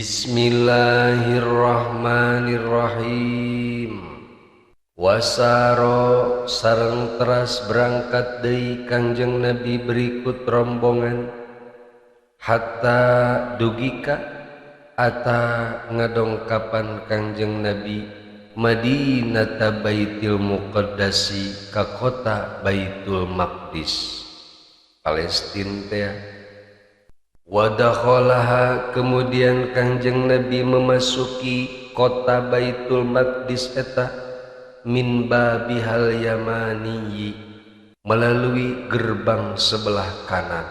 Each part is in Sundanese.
Bismillahirrahmanirrahim. Wasaro sareng teras berangkat deui Kangjeng Nabi berikut rombongan hatta dugika ata ngadongkapan Kangjeng Nabi Madinata Baitul Muqaddasi ka kota Baitul Maqdis Palestina teh. Wadakhalaha kemudian Kangjeng Nabi memasuki kota Baitul Maqdis eta min babihal yamani melalui gerbang sebelah kanan.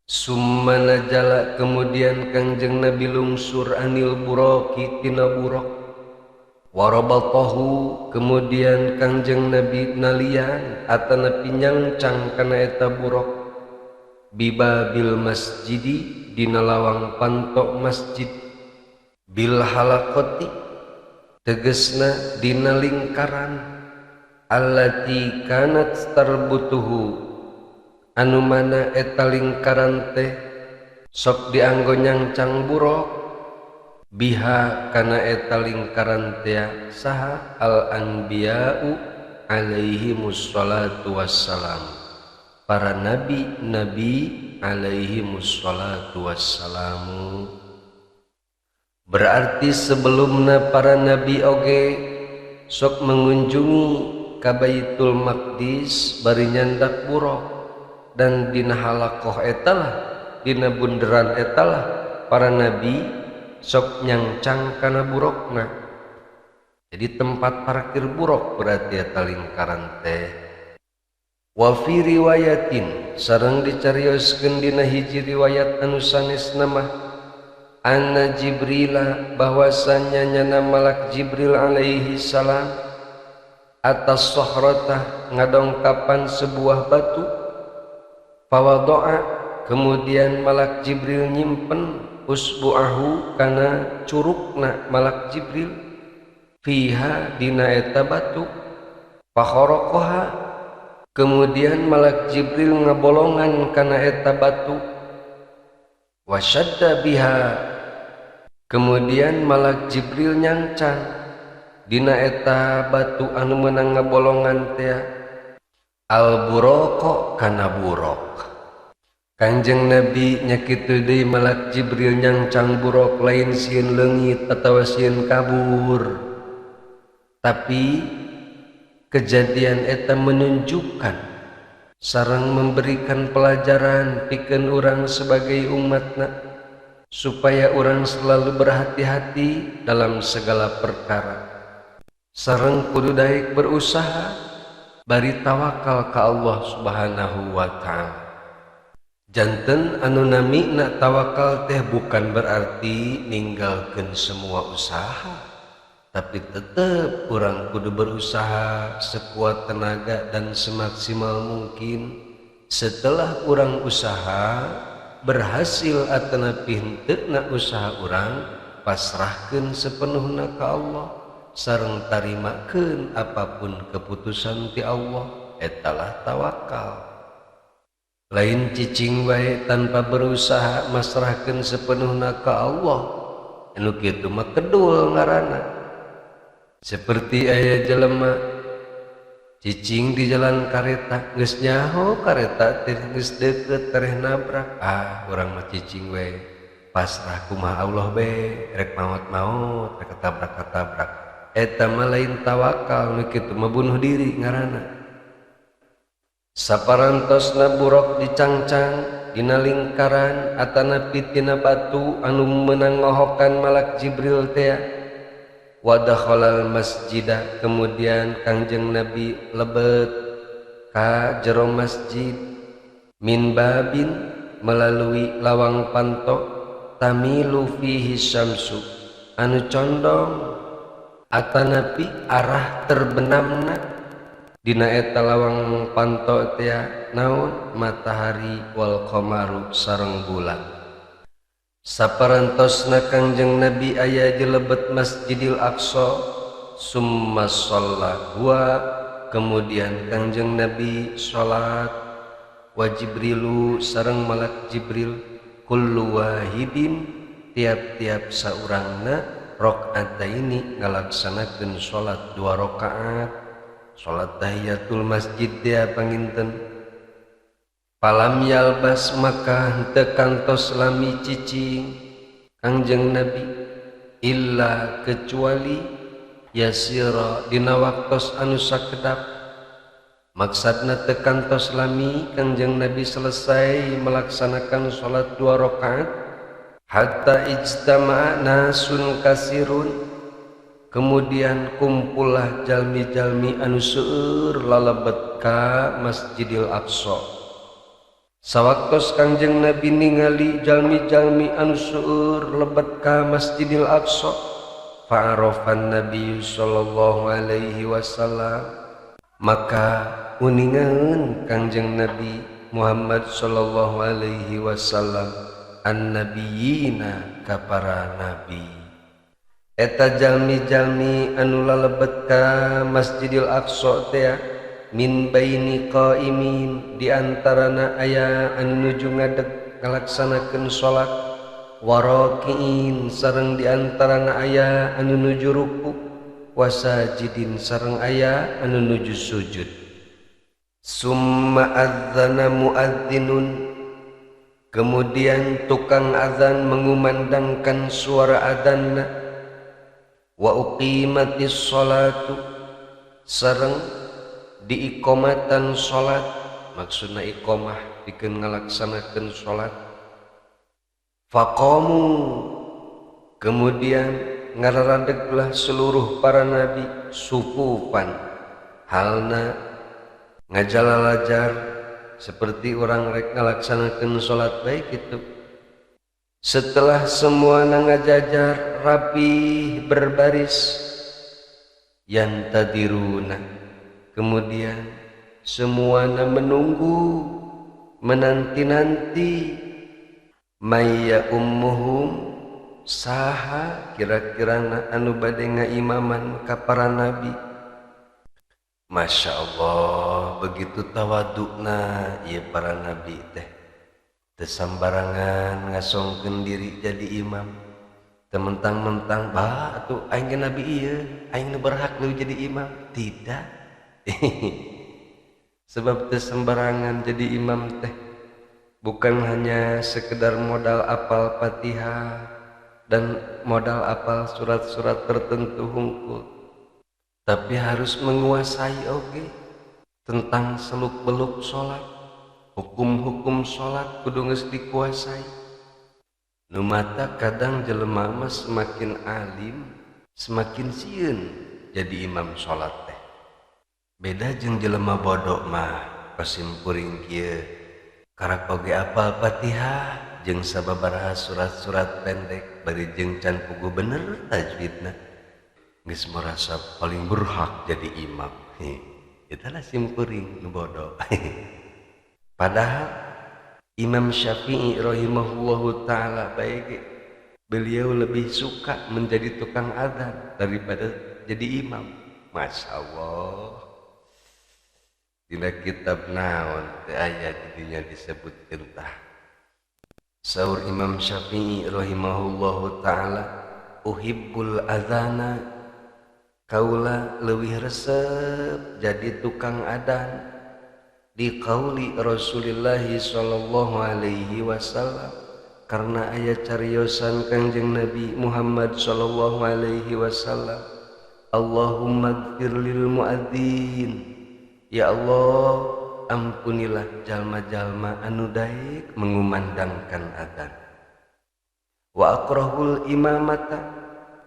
Summa najala kemudian Kangjeng Nabi lungsur anil buraqi tina buraq. Warabatahu kemudian Kangjeng Nabi nalian atanapi nyangcang kana eta buraq bibabil masjidi dina lawang pantok masjid bil halaqati tegesna dina lingkaran allati kanat tarbutuhu anu mana eta lingkaran teh sok dianggo nyangcang buraq biha kana eta lingkaran teh saha al anbiya'u alaihimus salatu wassalam para nabi-nabi alaihimus salatu wassalamu. Berarti sebelumna para nabi oge sok mengunjungi ka Baitul Maqdis bari nyandak buraq dan dina halaqah etalah dina bunderan etalah para nabi sok nyangcang kana buraqna. Jadi tempat parkir buraq berarti eta lingkaran teh. Wa fi riwayatin sareng dicarioskeun dina hiji riwayat anu sanesna mah anna Jibrila bahwasanya nyana malak Jibril alaihi salam atas sohrata ngadongkapan sebuah batu fawadoa kemudian malak Jibril nyimpen usbu'ahu kana curukna malak Jibril fiha dina eta batu fakhoroqoha kemudian malak Jibril ngabolongan kana eta batu wasyadda biha kemudian malak Jibril nyangcang dina eta batu anu meunang ngabolongan teh al buraqo kana buraq. Kanjeng Nabi nya kitu deui malak Jibril nyangcang buraq lain sieun leungit atawa sieun kabur, tapi kejadian eta menunjukkan sareng memberikan pelajaran pikeun urang sebagai umatna supaya urang selalu berhati-hati dalam segala perkara sareng kudu daek berusaha bari tawakal ka Allah Subhanahu wa ta'ala. Janten anu namina tawakal teh bukan berarti ninggalkeun semua usaha, tapi tetap urang kudu berusaha sekuat tenaga dan semaksimal mungkin. Setelah urang usaha berhasil atanapi henteu usaha urang, pasrahkeun sepenuhna ka Allah sareng tarimakeun apapun keputusan ti Allah, etalah tawakal. Lain cicing wae tanpa berusaha masrahkeun sepenuhna ka Allah, anu kitu mah kedul ngaranna. Seperti aya jelema cicing di jalan kareta, geus nyaho kareta teh geus deukeut tereh nabrak, ah urang mah cicing we, pasrah kumaha Allah be, rek maot-maot, rek ketabrak-ketabrak. Eta mah lain tawakal, nu kitu mah bunuh diri ngaranna. Saparantosna buraq dicangcang dina lingkaran atanapi tina batu anu meunang ngohokan malak Jibril teh. Wadakhalal masjidah kemudian Kangjeng Nabi lebet ka jero masjid min babin melalui lawang panto tamilu fihi syamsu anu condong atanapi arah terbenamna dina eta lawang panto teh naon matahari wal qamaru sareng bulan. Saparantosna Kangjeng Nabi aya di lebet Masjidil Aqsa summa shalla huwa kemudian Kangjeng Nabi salat wa Jibrilu sareng malak Jibril kullu wahidin tiap-tiap saurangna rakaataini ngalaksanakeun salat 2 rakaat salat tahiyatul masjid dia panginten. Palam yalbas maka henteu kantos lami cicing Kangjeng Nabi illa kecuali yasira dina waktos anu sakedap. Maksudna teu kantos lami Kangjeng Nabi selesai melaksanakan salat 2 rakaat hatta ijtama'a nasun kasirun, kemudian kumpullah jalmi-jalmi anu seueur lalebet ka Masjidil Aqsa. Sawaktos Kangjeng Nabi ningali jalmi-jalmi anu seueur lebet ka Masjidil Aqsa, fa'arafan Nabi sallallahu alaihi wasallam, maka uningaeun Kangjeng Nabi Muhammad sallallahu alaihi wasallam annabiyina ka para nabi. Eta jalmi-jalmi anu lalebet ka Masjidil Aqsa teh min baini qaimin, di antarana aya anu nuju ngadeg ngalaksanakeun salat, warakiin sareng di antarana aya anu nuju ruku, wasajidin sareng aya anu nuju sujud. Summa adzana muadzinun, kemudian tukang azan mengumandangkan suara adzanna, wa uqimatis sholatu sareng diiqomatan salat, maksudna iqomah pikeun ngalaksanakeun salat. Faqamu, kemudian ngararadeglah seluruh para nabi sufufan, halna ngajalalajar seperti orang rek ngalaksanakeun salat baik itu. Setelah semua ngajajar rapi berbaris, yantadiruna, kemudian semuanya menunggu, menanti-nanti, maya ummuhum, saha kira-kira anu bade ngaimaman ka para nabi. Masya Allah, begitu tawadukna ieu para nabi teh. Teu sambarangan ngasongkeun diri jadi imam. Teu mentang-mentang bah atuh aing ge nabi ieu, aing nu berhak leuwih jadi imam. Tidak. Sebab teu sembarangan jadi imam teh bukan hanya sekedar modal apal Fatihah dan modal apal surat-surat tertentu hungkul, tapi harus menguasai oge tentang seluk-beluk salat, hukum-hukum salat kudu geus dikuasai. Nu mata kadang jelema mah semakin alim semakin sieun jadi imam salat teh. Beda jeung jelema bodoh mah pasimpuring kieu karak oge apal Fatihah jeung sababaraha surat-surat pendek bari jeung can puguh bener tajwidna geus merasa paling berhak jadi imam. Eta lah simpuring nu bodoh. Padahal Imam Syafi'i rahimahullahu taala bae beliau lebih suka menjadi tukang adzan daripada jadi imam. Masya Allah. Dina kitab naon teh aya didinya disebutkeun tah. Saur Imam Syafi'i rahimahullahu taala, uhibbul adzana, kaula leuwih resep jadi tukang adzan di qauli Rasulillah sallallahu alaihi wasallam, karena aya cariosan Kangjeng Nabi Muhammad sallallahu alaihi wasallam, Allahumma gfir lil muadzin, ya Allah ampunilah jalma-jalma anu daek mengumandangkan adzan. Wa akrahul imamata,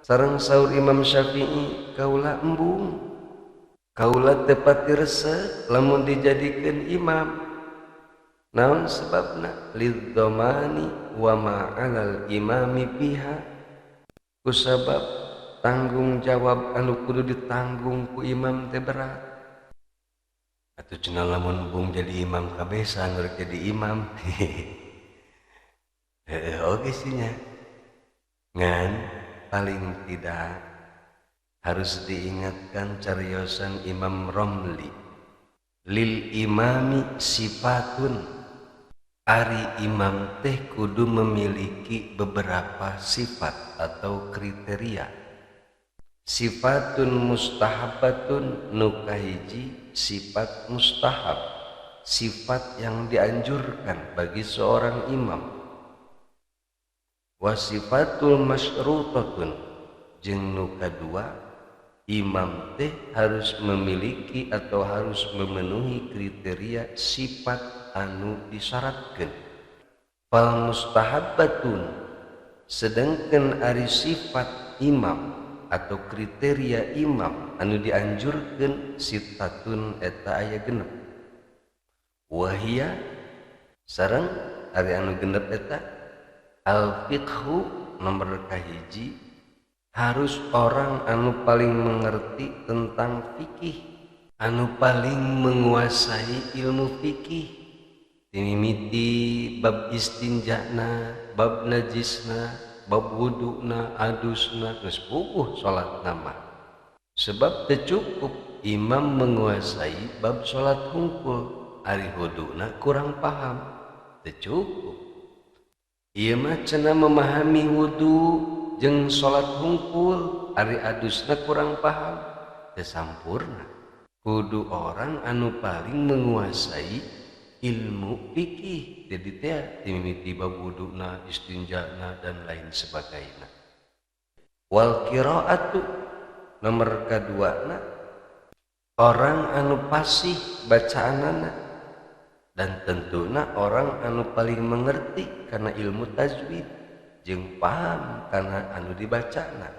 sareng saur Imam Syafi'i kaula embung, kaula teu pati resep lamun dijadikeun imam. Naon sebabna? Lidhamani wa ma 'alal imami biha, kusabab tanggung jawab anu kudu ditanggung ku imam teh berat. Atuh cenah lamun embung jadi imam kabeh saha nu rek jadi imam. Heueuh oge sih nya. Ngan paling tidak harus diingatkan cariosan Imam Romli, lil imami sifatun, Ari imam teh kudu memiliki beberapa sifat atau kriteria. Sifatun mustahabatun, nu kahiji sifat mustahab, sifat yang dianjurkan bagi seorang imam. Wasifatul masyrutatun, jeung nu kadua imam teh harus memiliki atau harus memenuhi kriteria sifat anu disyaratkeun. Fal mustahabbatun, sedangkan ari sifat imam atau kriteria imam anu dianjurkeun sitatun eta aya genep. Wahia sareng ari anu genep eta al fiqhu, nomor kahiji harus orang anu paling mengerti tentang fikih, anu paling menguasai ilmu fikih. Timimiti bab istinjana, bab najisna, bab wuduna, adusna, geus puguh salat nama. Sebab teu cukup imam menguasai bab salat hungkul, ari wuduna kurang paham, teu cukup. Ieu mah cenah memahami wudu jeung salat hungkul, ari adusna kurang paham, teu sampurna. Kudu orang anu paling menguasai ilmu fikih, jadi teh dimimiti bab wuduna, istinjana dan lain sebagainya. Wal qiraatu, nomor kaduana orang anu fasih bacaanana dan tentuna orang anu paling mengerti karena ilmu tajwid jeung paham karena anu dibacana.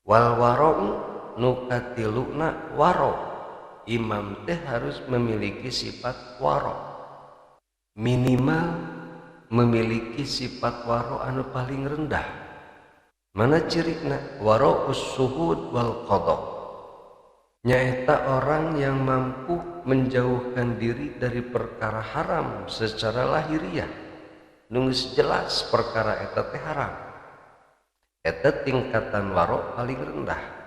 Wal wara'u, nu katiluna waro'. Imam teh harus memiliki sifat waro, minimal memiliki sifat waro anu paling rendah. Mana cirina? Waro us-suhud wal qada, nyaeta orang yang mampu menjauhkan diri dari perkara haram secara lahiriah. Nu geus jelas perkara eta teh haram, eta tingkatan waro paling rendah.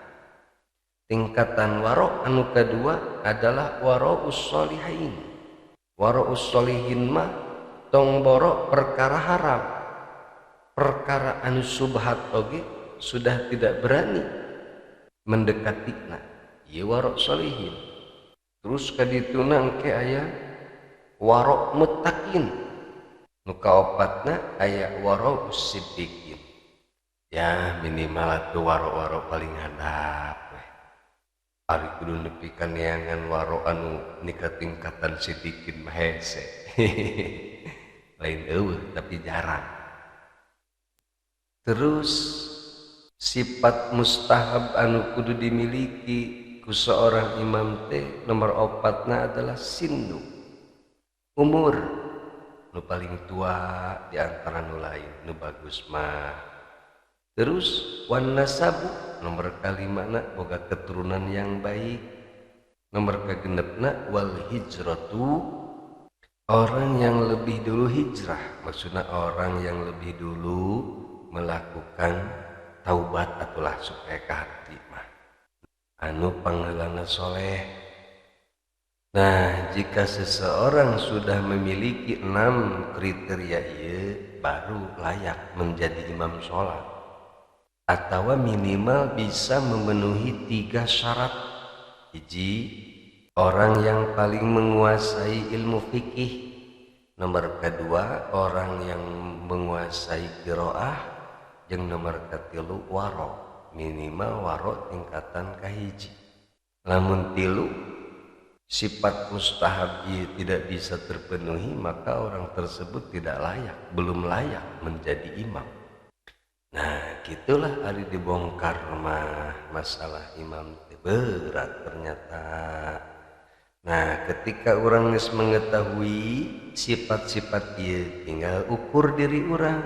Tingkatan waro anu kedua adalah waro us-solihin. Waro us-solihin mah tong boro perkara haram, perkara anu subhat oge sudah tidak berani mendekatina. Ieu waro solihin. Terus kadituna engke aya waro muttaqin. Nu kaopatna aya waro us-siddiqin. Ya minimal atuh waro-waro paling handap. Ari kudu nepi ka neangan waro anu nika tingkatan sidikin mah hese. Lain eueuh tapi jarang. Terus sifat mustahab anu kudu dimiliki ku seorang imam teh nomor opatna adalah sinnu, umur nu paling tua di antara nu lain, nu bagus mah. Terus wan nasabu, nomor kalimana boga keturunan yang baik. Nomor kagenepna wal hijratu, orang yang lebih dulu hijrah, maksudnya orang yang lebih dulu melakukan taubat atulah supaya ka hati mah anu pangheulana soleh. Nah, jika seseorang sudah memiliki 6 kriteria ieu baru layak menjadi imam sholat, atau minimal bisa memenuhi 3 syarat. Hiji, orang yang paling menguasai ilmu fikih. Nomor kedua, orang yang menguasai qiraah. Jeung nomor katilu waro, minimal waro tingkatan kahiji. Lamun tilu sifat mustahab ieu tidak bisa terpenuhi, maka orang tersebut tidak layak, belum layak menjadi imam. Nah, gitulah ari dibongkar mah masalah imam teh berat ternyata. Nah, ketika orang geus mengetahui sifat-sifat ieu, tinggal ukur diri urang.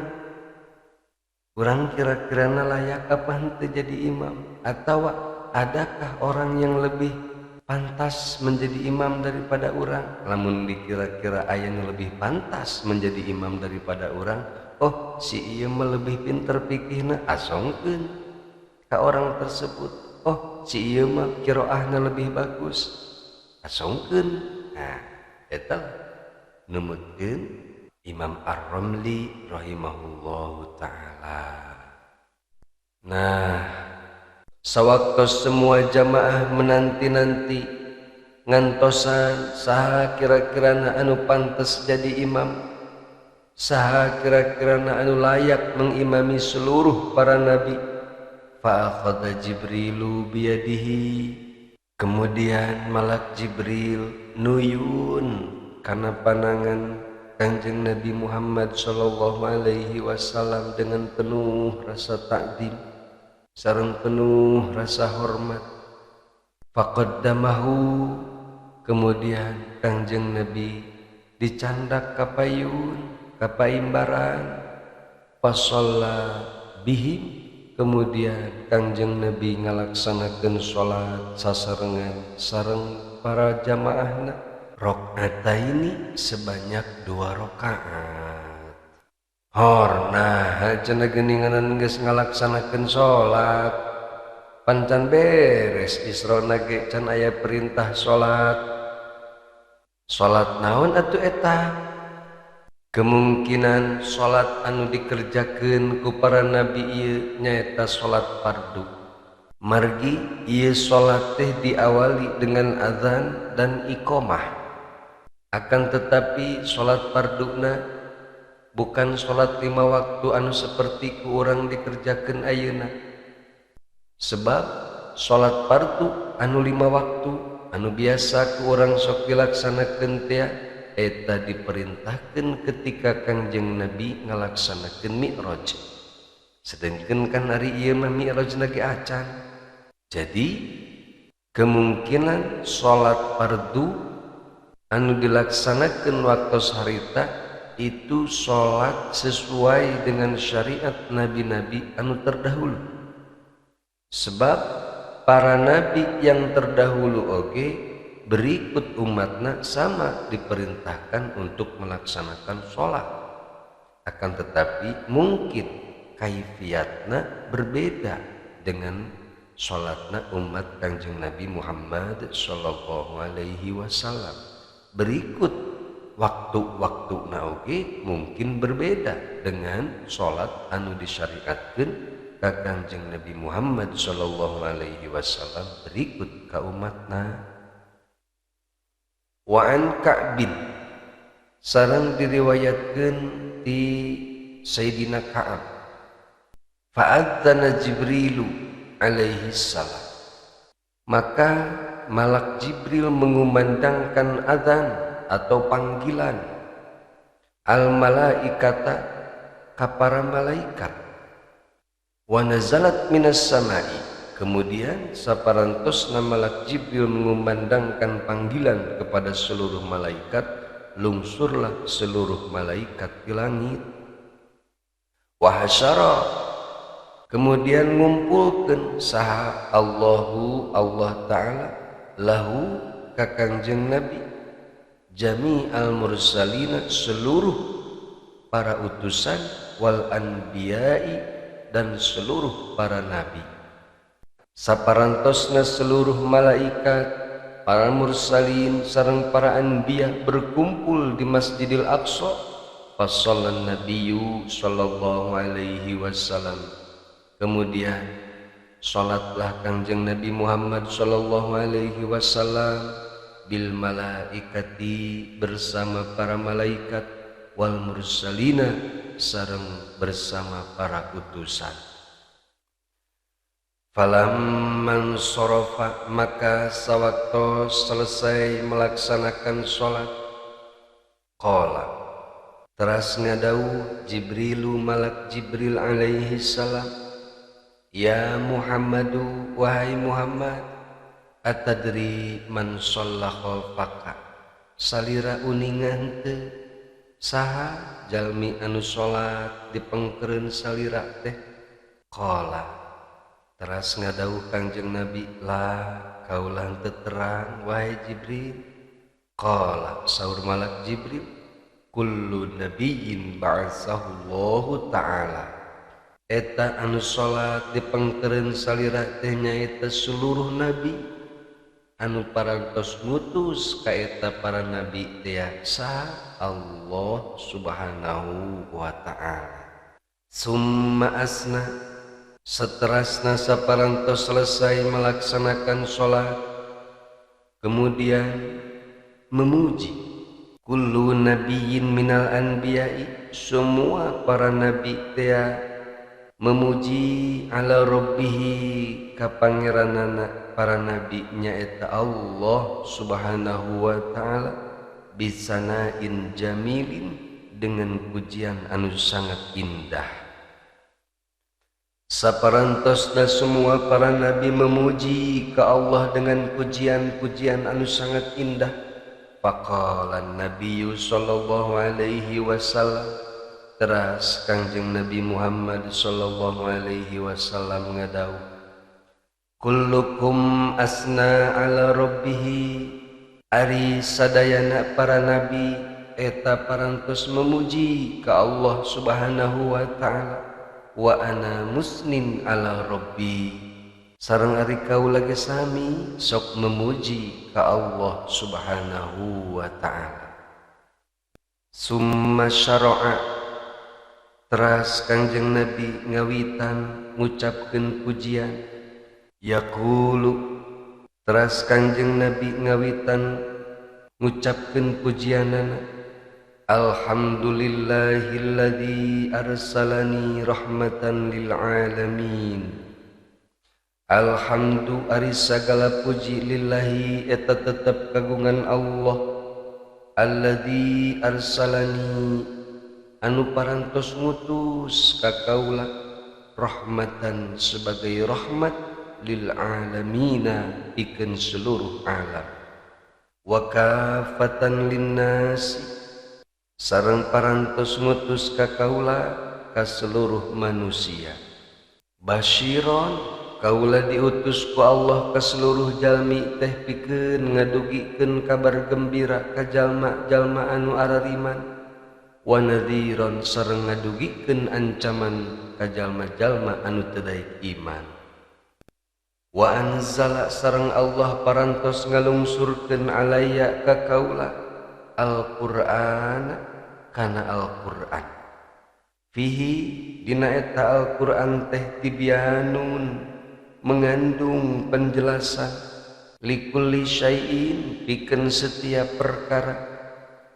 Urang kira-kira layak apa henteu jadi imam, atau adakah orang yang lebih pantas menjadi imam daripada urang? Lamun dikira-kira aya nu lebih pantas menjadi imam daripada urang, oh si ieu mah lebih pinter pikihna, asongkeun ka orang tersebut. Oh si ieu mah qiraahna lebih bagus, asongkeun. Nah, eta numutkeun Imam Ar-Ramli rahimahullahu ta'ala. Nah, sawaktu semua jamaah menanti-nanti ngantosan saha kira-kirana anu pantes jadi imam, saha kira-kirana anu layak mengimami seluruh para nabi. Fa akhadha Jibrilu biyadihi, kemudian malak Jibril nuyun kana panangan Kanjeng Nabi Muhammad sallallahu alaihi wasallam dengan penuh rasa takdim sareng penuh rasa hormat. Faqaddamahu, kemudian Kanjeng Nabi dicandak kapayun kapaimbaran. Fasalla bihim, kemudian Kanjeng Nabi ngalaksanakeun salat sasarengan sareng para jamaahna rakaataini sebanyak 2 rakaat. Hor, nah cenah geuninganan geus ngalaksanakeun salat pancan beres Isra ge can aya perintah salat. Salat naon atuh eta? Kemungkinan salat anu dikerjakeun ku para nabi ieu nyaeta salat fardu. Margi ieu salat teh diawali dengan azan dan iqamah. Akan tetapi salat farduna bukan salat 5 waktu anu seperti ku urang dikerjakeun ayeuna. Sebab salat fardu anu 5 waktu anu biasa ku urang sok dilaksanakeun teh eta diperintahkeun ketika Kangjeng Nabi ngalaksanakeun mi'raj. Sedengkeun kan ari ieu mah mi'raj lagi acan. Jadi kemungkinan salat fardu anu dilaksanakeun waktu harita itu salat sesuai dengan syariat nabi-nabi anu terdahulu. Sebab para nabi yang terdahulu oge berikut umatna sama diperintahkan untuk melaksanakan sholat. Akan tetapi mungkin kaifiatna berbeda dengan sholatna umat Kangjeng Nabi Muhammad sallallahu alaihi wasallam. Berikut waktu-waktu oge mungkin berbeda dengan sholat anu disyariatkeun ka Kangjeng Nabi Muhammad sallallahu alaihi wasallam berikut ka umatna. Wa an Ka'bin, sareng diriwayatkeun ti Sayyidina Ka'ab. Fa'adzana Jibrilu alaihi salam, maka malak Jibril mengumandangkan azan atau panggilan al malaikata ka para malaikat. Wa nazalat minas samai, kemudian saparantosna malak Jibril mengumandangkan panggilan kepada seluruh malaikat, lungsurlah seluruh malaikat di langit. Wa hasyara, kemudian ngumpulkeun saha Allahu Allah Ta'ala lahu ka Kangjeng Nabi jami'al mursalina, seluruh para utusan, wal anbiya'i, dan seluruh para nabi. Saparantosna seluruh malaikat, para mursalin sareng para anbiya berkumpul di Masjidil Aqsa. Fashallan nabiyyu sallallahu alaihi wasallam, kemudian salatlah Kangjeng Nabi Muhammad sallallahu alaihi wasallam bil malaikati, bersama para malaikat, wal mursalina, sareng bersama para utusan. Falamman sorofa, maka sawaktu selesai melaksanakan sholat, qala, teras ngadau Jibrilu malak Jibril alaihi salam, ya Muhammadu, wahai Muhammad, atadri man shalla khalfaka, salira uningan teu saha jalmi anu salat dipengkereun salira teh. Qala, teras ngadau Kangjeng Nabi, la kaulah teu terang wahai Jibril. Qala, saur malak Jibril, kullu nabiyyin ba'atsahu Allahu ta'ala, eta anu salat dipengkereun salira teh nyaeta seluruh nabi anu parantos ngutus ka eta para nabi teh saha Allah Subhanahu wa ta'ala. Summa asna seterasna saparantos selesai melaksanakan sholat, kemudian memuji kullu nabiyyin minal anbiya'i, semua para nabi teh memuji ala rabbihi ka pangeranana para nabi nyaeta Allah Subhanahu wa ta'ala bisanain jamilin, dengan pujian anu sangat indah. Saparantosna semua para nabi memuji ke Allah dengan pujian-pujian anu sangat indah. Faqala Nabiyyu sallallahu alaihi wasallam, teras Kangjeng Nabi Muhammad sallallahu alaihi wasallam ngadawuh, kullukum asna ala rabbihi, ari sadayana para nabi eta parantos memuji ka Allah Subhanahu wa ta'ala, wa ana musnin ala rabbi, sareng ari kaula ge sami sok memuji ka Allah Subhanahu wa ta'ala. Summa syara'a, teras Kangjeng Nabi ngawitan ngucapkeun pujian, yaqulu, teras Kangjeng Nabi ngawitan ngucapkeun pujianana, alhamdulillahilladzi arsalani rahmatan lil alamin. Alhamdu ari sagala puji lillahi eta tetep kagungan Allah, alladzi arsalani anu parantos ngutus ka kaula rahmatan sebagai rahmat lil alamina pikeun seluruh alam, wa kafatan linnasi sareng parantos ngutus ka kaula ka seluruh manusia, basyiron kaula diutus ku Allah ka seluruh jalmi teh pikeun ngadugikeun kabar gembira ka jalma-jalma anu arariman, wa nadhiron sareng ngadugikeun ancaman ka jalma-jalma anu teu daek iman, wa anzala sareng Allah parantos ngalungsurkeun alaya ka kaula Al-Qur'an kana Al-Qur'an, fihi dina eta Al-Qur'an teh tibyanun mengandung penjelasan, likulli syai'in pikeun setiap perkara,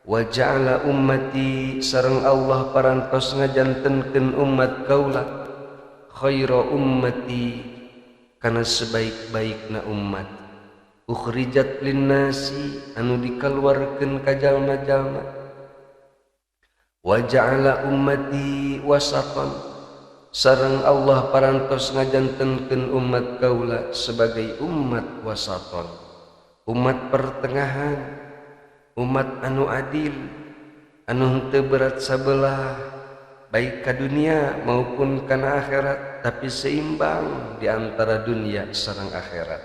wa ja'ala ummati sareng Allah parantos ngajantenkeun umat kaula khaira ummati kana sebaik-baikna umat, ukhrijat linnasi anu dikaluarkeun ka jalma-jalma, wa ja'ala ummati wasatan sareng Allah parantos ngajantenkeun umat kaula sebagai umat wasaton, umat pertengahan, umat anu adil, anu henteu berat sabelah baik ka dunia maupun kana akhirat, tapi seimbang di antara dunia sareng akhirat.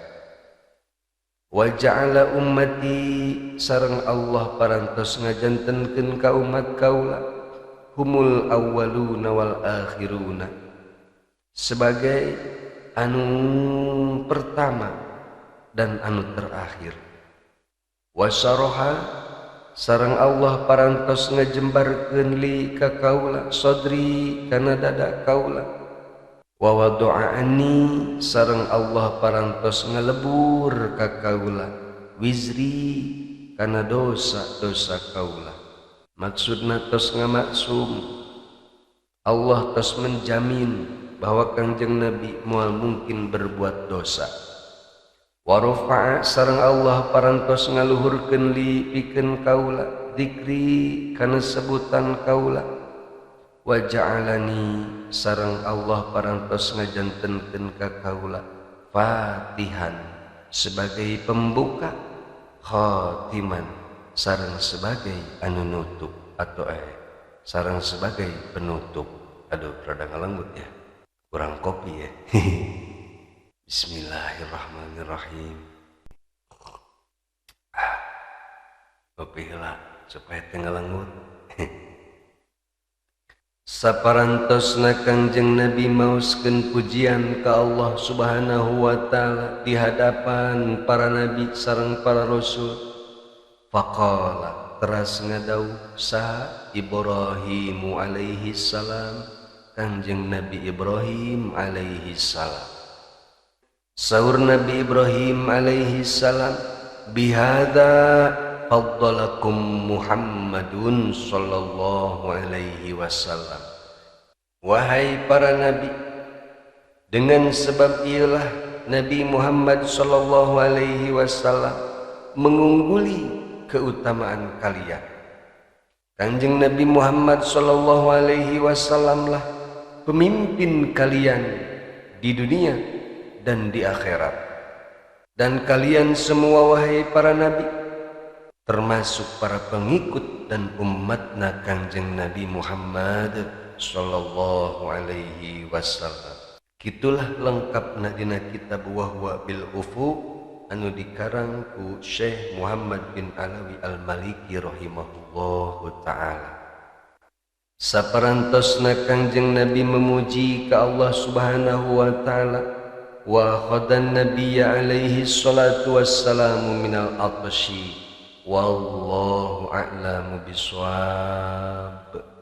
Wa ja'ala ummati sareng Allah parantos ngajantenkeun ka umat kaula humul awwaluna wal akhiruna sebagai anu pertama dan anu terakhir. Wa syaraha sareng Allah parantos ngajembarkeun li ka kaula sadri kana dada kaula, wa wada'ani sareng Allah parantos ngalebur ka kaula wizri kana dosa-dosa kaula. Maksudna tos ngamaksum Allah tos menjamin bahwa Kangjeng Nabi moal mungkin berbuat dosa. Wa rafa'a sareng Allah parantos ngaluhurkeun li pikeun kaula dzikri kana sebutan kaula, wa ja'alani sareng Allah parantos ngajantenkeun ka kaula fatihan sebagai pembuka, khatiman sareng sebagai anu nutup atau sareng sebagai penutup. Aduh, rada ngalenggut ya, kurang kopi ya. Bismillahirrahmanirrahim. Kopi heula supaya teu ngalenggut. Saparantosna Kangjeng Nabi maoskeun pujian ka Allah Subhanahu wa taala di hadapan para nabi sareng para rasul. Faqala teras ngadawuh saha Ibrahimu alaihi salam, Kangjeng Nabi Ibrahim alaihi salam. Saur Nabi Ibrahim alaihi salam, bihadza faddalakum Muhammadun sallallahu alaihi wasallam. Wahai para nabi, dengan sebab ialah Nabi Muhammad sallallahu alaihi wasallam mengungguli keutamaan kalian. Kanjeng Nabi Muhammad sallallahu alaihi wasallam lah pemimpin kalian di dunia dan di akhirat. Dan kalian semua wahai para nabi, termasuk para pengikut dan umatna Kangjeng Nabi Muhammad sallallahu alaihi wasallam. Kitulah lengkapna dina kitab Wahwa bil Ufuq anu dikarang ku Syekh Muhammad bin Alawi Al-Maliki rahimahullahu taala. Saparantosna Kangjeng Nabi memuji ka Allah Subhanahu wa taala, wa khadan nabiyya alaihi salatu wassalamu minal atshi. Wallahu a'lamu bissawab.